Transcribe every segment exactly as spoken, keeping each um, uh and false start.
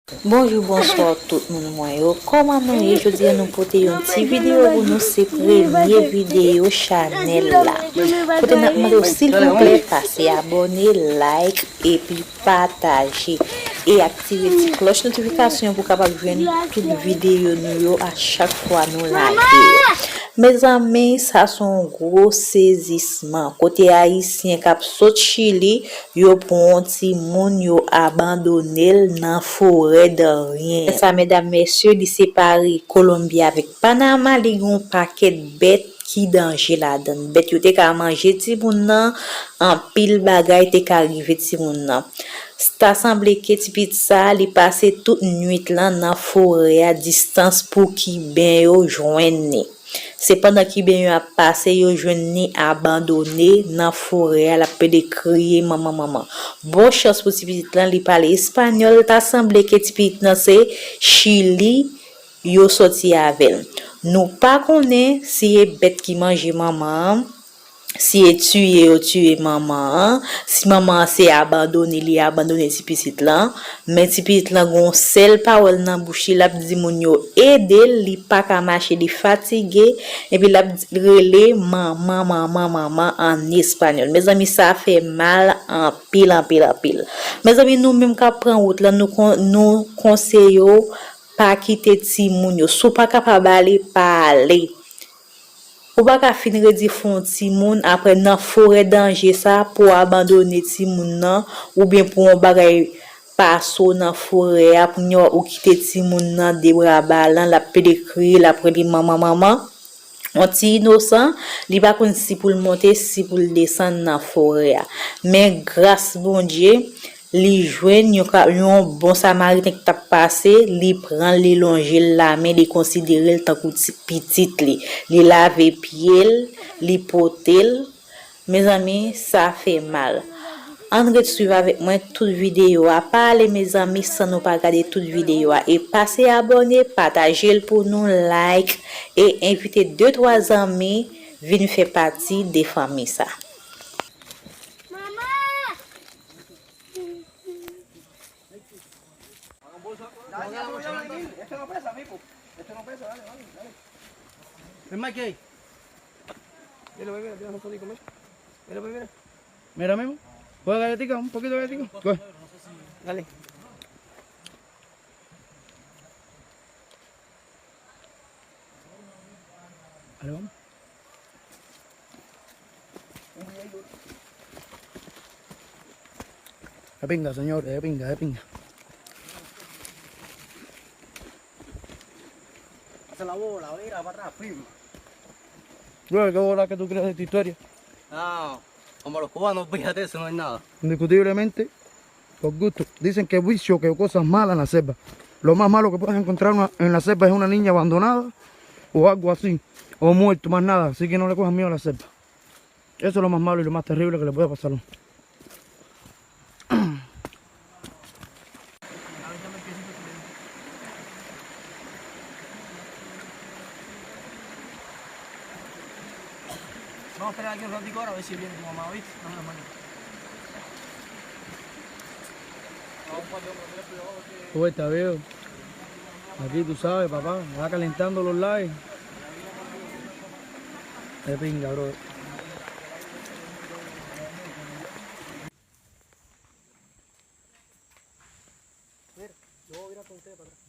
Bonjou, bonswa tout moun mwen yo. Kòman nou ye? Jodi a nou pote yon ti videyo pou nou, se premye videyo chanèl la. Kote n ap mande w silvouplè pase abòne, like, epi pataje. E aktive ti klòch notifikasyon pou w kapab jwenn tout videyo nou yo a chak fwa nou lage yo. Mezanmi, sa se yon gwo sezisman. Kote Ayisyen k ap sot Chili, yo pran yon timoun, yo abandone l nan forè Darien. Sa, medam, mesye, li separe Kolonbi avèk Panama, li gen yon pakèt bèt ki danje ladan l. Bèt yo te ka manje timoun nan, anpil bagay te ka rive timoun nan. Ta sanble ke ti pitit sa, li pase tout nwit lan nan forè a, distans pou Kiben yo jwenn li. Se pandan Kiben yo ap pase, yo jwenn li abandone nan forè a, l ap pede kriye, "Manman, manman." Bon chans pou ti pitit lan, li pale espanyòl, ta sanble ke ti pitit lan se Chili yo sòti avè l. Nou pa konnen si e bèt ki manje manman an, si e tiye yo tiye manman an, si manman an se abandone li abandone ti pitit lan, men ti pitit lan gen yon sèl pawòl nan bouch li, l ap di moun yo ede l, li pa ka mache, li fatige, epi l ap di, rele manman, manman, manman an espanyòl. Mezanmi, sa fè mal anpil, anpil, anpil. Mezanmi, nou menm k ap pran wout lan, nou kon-, nou konseye w pa kite timoun yo. Si w pa kapab ale, pa ale. Ou pa ka fin redi fè yon timoun, apre nan forè danje sa, pou w abandone timoun nan, oubyen pou yon bagay pase w nan forè a, kounye a ou kite timoun nan de bra balan, l ap pede kriye, l ap rele manman, manman. Yon ti inosan, li pa konn si pou l monte, si pou l desann nan forè a. Men gras Bondye, li jwenn yon ka-, yon bon samariten ki t ap pase, li pran l, li lonje l lamen, li konsidere l tankou ti pitit li. Li lave pye l, li pote l. Mezanmi, sa fè mal. Ann ret swiv avèk mwen tout videyo a. Pa ale, mezanmi, san nou pa gade tout videyo a. E pase abòne, pataje l pou nou, like, e envite de, twa zanmi vin fè pati de fanmi sa. Ven, Mikey. Mira, mira, mira, mira, mira. Mira mismo. Juega galletica, un poquito de galletica. Juega. Dale. Dale, vamos. De pinga, señores, de pinga, de pinga. Pasa la bola, mira, para atrás, firma. Bro, ¿qué bola que tú creas de tu historia? Ah, como los cubanos, fíjate, eso no hay nada. Indiscutiblemente, por gusto. Dicen que vicio, que cosas malas en la selva. Lo más malo que puedes encontrar una- en la selva es una niña abandonada o algo así, o muerto, más nada. Así que no le cojas miedo a la selva. Eso es lo más malo y lo más terrible que le puede pasar a uno. Vamos a esperar aquí un ratico ahora a ver si viene tu mamá, ¿viste? Vamos a llamar. Uy, está veo. Aquí tú sabes, papá, va calentando los lares. De pinga, bro. Mira, yo voy a virar con ustedes para atrás.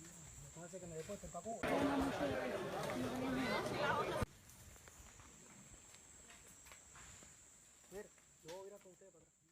Entonces que me deporten para Cuba. Mira, yo voy a virar con ustedes para atrás.